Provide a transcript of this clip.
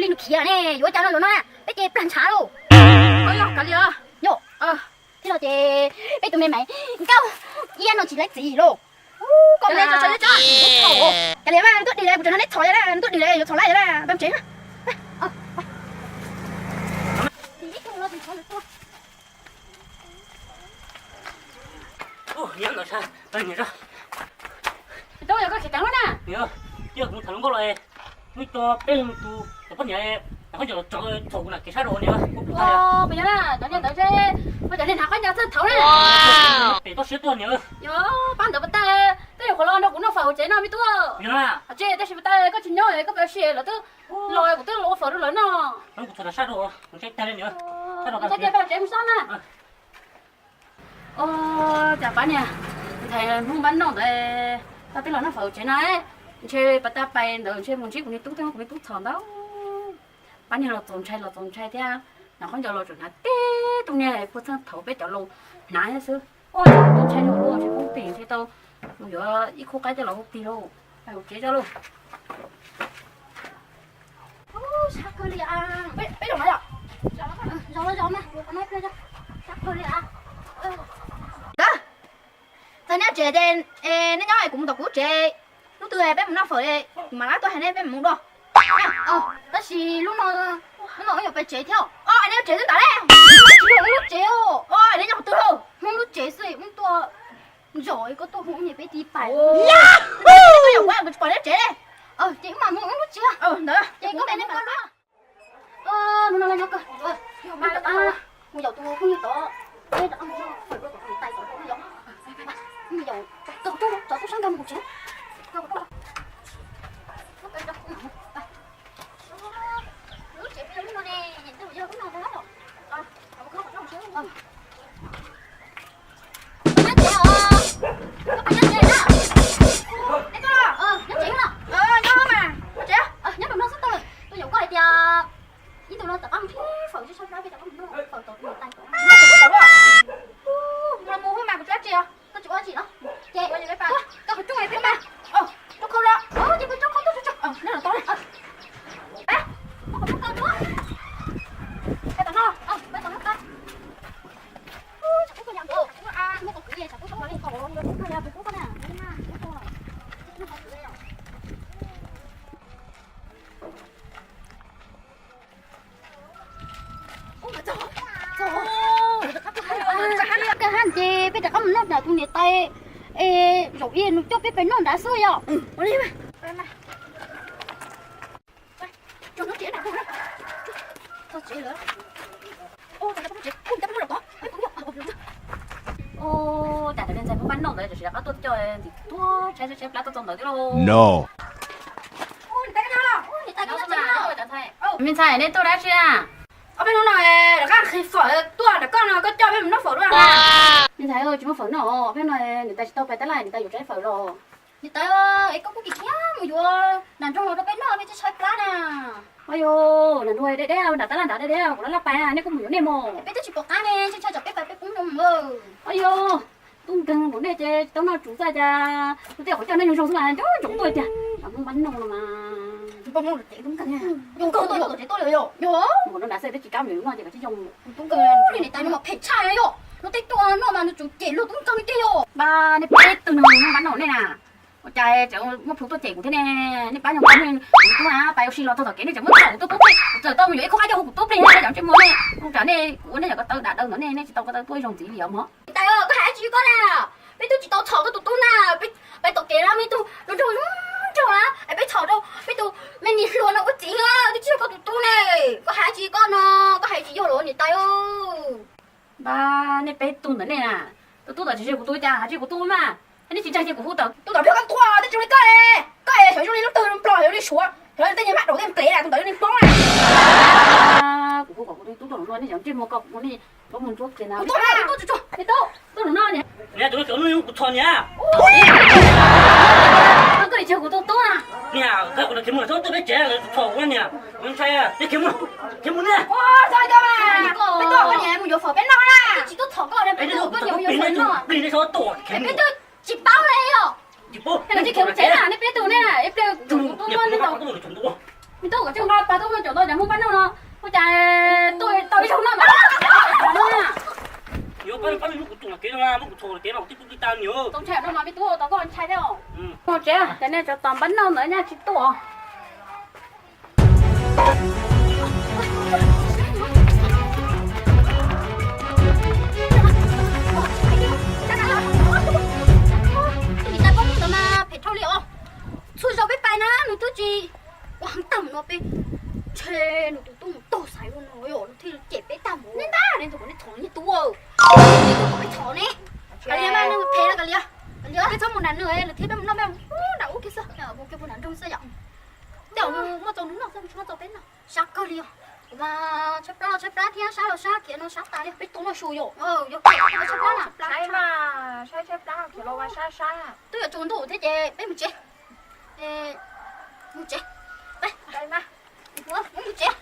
Nws khiav ne, yuav ua cas no lawm no, peb ces plag ntshav lauj. Yog kav liam, yog thiab los ces peb tus me Maiv Nkauj Iab no tsis laib txiv lauj. Kav liam mas, ntuj dig li, kuv tseem neb txhom li, ntuj dig li yuav txhom laij li, peb mus tsev na. Tub, yog koj tsis teev na, yog kuv tham hluas nkauj los, muaj ib co peb leeg tus cov poj niam, cov poj niam los txog txog kuv nram kev sab rau niam. Puas yog na, cov niag ntawd, cov niag hnav qab ncas txawj thaum na. Pem toj siab tuaj niam. Yog pab ntawd puas tau, twb yuav qhuav los nrog kuv noj fawm hauv tsev no me tub. Tsis, tab sis puas tau koj tsis nyob koj pab si lawv twb los kuv twb los ua fawm rau lawv noj. Kuv txog sab rau, kuv tsev tag li niam. Sab rau, pab tsev mus sab na. Ua cas pab niag ntxhais Hmoob Npab Noj ntawd, tau twb los noj fawm hauv tsev no, ntshe pab tab pais ntawd ntshe mus ntsib kuv niag tub, kuv niag tub txhom ntau. Pab niag los txaus ntshai los txaus ntshai thiab, nram qab ncauj los tseem hnav tib tug niag puag txheej thaum peb cov laus hnav thiab xwb. Ua cas txaus ntshai li ua luaj, ntshe poob tes ntshe tau mus yuav ib khub qaib coj los ua tig lauj, pais hauv tsev tso lauj. Sab kawg li, peb zaum no yom, zaum no zaum mas, sab kawg li. Txog neb tsev ces neb nyob, kuv mus tom kuv tsev, hnub twg peb mus noj fawm, kuv mam li tuaj hais neb peb mus dua. Tab sis hnub no, hnub no wb yuav pais tsev thiab. Neb tsev twb ntawd ne, tsis yog wb lub tsev, neb nyob qhov twg lauj? Hmoob lub tsev xwb, wb tuaj zaum koj tuaj hu niam peb tiv pais. Koj zaum kuv, kuv tsis pom neb tsev li. Ces wb mam mus wb lub tsev ntawd, ces koj pem neb pem. Hnub no nyob kawg, mus yaum tus phooj ywg tod, peb rov qab mus noj fawm dua tom tus niam tais tod, mus yaum, mus yaum, txog tub, txog tub sab nrag mus kuv tsev. Lub tsev peb yog lub no ne, yog lub no ntag. Nyob tsev os, koj puas nyob tsev na? Neb tuaj los? Nyob tsev no. Nyob mas, nyob tsev, nyob rau no xwb tau lawm. Tuaj yaum koj hais tias ib tug no rov qab mus noj fawm tsis tshua plab, peb rov qab mus noj fawm tom tus niam tais tod. Mus mus mas kuv tsis ua tsi os, koj tsis ua tsi no. Ces koj qhov rooj peb mas, rau khau los, ces peb rau khau tuaj tso, neb los tau na. Peb tom no, peb tom no. Kawg hab ces peb rov qab mus noj nram tus niam tais es zaum ib nus coj peb pais noj nrad xwb yom. Ua cas cov niag ntxhais Hmoob Npab Noj ntawd tam sim rov qab tuaj coj ntxim tuaj tshaib tshaib plab tuaj txog ntawd thiab lauj. Me ntxhais, nej tuaj dab tsi na? Peb hnub no rov qab nqhis fawm tuaj nram koj no, koj coj peb mus noj fawm dua. Me ntxhais, tsis muaj fawm noj, peb no niam tais tsis tau pais tab laj, niam tais yuav tshaib fawm los. Niam tais, es koj kuj kim khiav mus yuav nram nroog los rau peb noj, peb tshaib tshaib plab na. Au yog, nram nroog deb deb, nram tab laj nrad deb deb, kuv laj laj pais, nej kuj mus yuav nej mog. Peb twb tsis pom qab ne, tshaib tshaib tsam peb pais peb poob nroog. Au yog, tub nkeeg npaum nej ces tsis tau noj tsum xwb cas, tus tej qhov coj nej zoo zoo xwb mas coob coob tuaj tiag. Nram Hmoob Npab Noj no mas. Npab Noj ces tub nkeeg, zoo nkauj tuaj yuav tom tsev tuaj li yom. Yog, nram nrad xwb twb tsis kam mus noj ces kom tsis zoo. Tus nkeeg, niam tais no mas phem tshaj yom, no tej tuaj noj mas nws tsum cem luag tub nkeeg li tiag yom. Npab, nej peb tug no Hmoob Npab Noj nej na. Ua cas tseem muab plhu tuaj cem kuv thiab ne? Nej pab nyuag kuv, kuv tub na, pais ua si los txog tom kev nej tseem muab txhom kuv tub plig, kuv txawm tau mus yuav ib khub qaib coj hu kuv tub plig, nej cov ntsej muag nej, ua cas nej, kuv ua nej yam ko taw dam daw ntawm nej, nej tsis tau ko taw tuaj zoo ntxiv li os mog. Niam tais, koj hais dab tsi koj na? Peb twb tsis tau txhom koj tus tub na, peb pais tom kev na, me tub nrog nrog na, es peb txhom rau peb tus me niam hluas no ua txiv, twb tsis yog koj tus tub ne. Koj hais dab tsi koj no? Koj hais tsis yog los niam tais. Npab, nej peb tug ntawm nej na, tus tub ntawd tsis yog kuv tub cas hais tsis kuv tub mas, nej tsis ntseeg ces kuv hu tawm tus ntawd pheej koj tuaj, twb tsis zoo li koj li. Koj xyov zoo li lub twg, Nplog xyov li Suav, xyov li tej niag mab daum tej nplev na, tus ntawd yog niag Hmoob na. Kuv hu kom kuv tus tub tuaj no, nej cov ntsej muag ko kuv hu nej tuaj mus ntsuab kiag na. Kuv tuaj na, kuv tuaj tsuag tsuag, nej tuaj, tuaj no niam. Niam, tus no cov no kuv txhom niam. Koj tsis yog kuv tus tub na. Niam, koj kuv los khiav mus txhob tuaj peb tsev, lawv txhom kuv niam, kuv ntshai. Khiav mus, khiav mus niam. Peb tuaj, peb tuaj, koj niam mus yuav fawm peb noj na. Tsis tuaj txhom koj, peb tuaj, koj niam mus yuav fawm noj. Peb twb tsis paub li os. Tsis paub, nej khiav mus tsev na, nej peb tug ne, ib pliag tus tub muab nej tau. Me tub, koj tsis nqa pas tuaj mus caum tau cov Hmoob pab noj no, ua cas tuaj tau ib zaug noj mas. Yuav pab pab lub kuv tus kev no, muab kuv txhom kev no kuv twb pw plig tas niam. Txaus ntshai no mas me tub, tos koj ntshai thiab os. Mus tsev, cov nej cov tos pab noj ntawd nyaj tsis tuaj. Tus niam tais poj ntxoog ntawd mas phem dhau li os. Txhua zaus peb pais na nws twb tsis ua heev tag mus no peb, ntshe nws tus tub mus taug xaiv ua no yog nws thiaj li cem peb tag mus. Nej ntag, nej tus kom nej txhom nyiaj tub, nej tus kom peb txhom ne. Kav liam mas, nws phem no kav liam. Kav liam, peb txhob mus nram nws, nws thiab peb mus noj peb mus nram ub kiag xwb, mus kiag puag nram nroog xwb yom. Tej zaum nws muaj txaus nws noj xwb, nws tsis muaj txaus peb noj. Sab kawg li os. Kuv mas tshaib plab los tshaib plab thiab, sab los sab kiag no sab tas li, peb tuaj noj su yom. Yog tshaib plab na. Saib mas, saib tshaib plab khiav los ua sab sab. Twb yuav tsaus ntuj thiab ces peb mus tsev. Mus tsev. Peb mus tsev.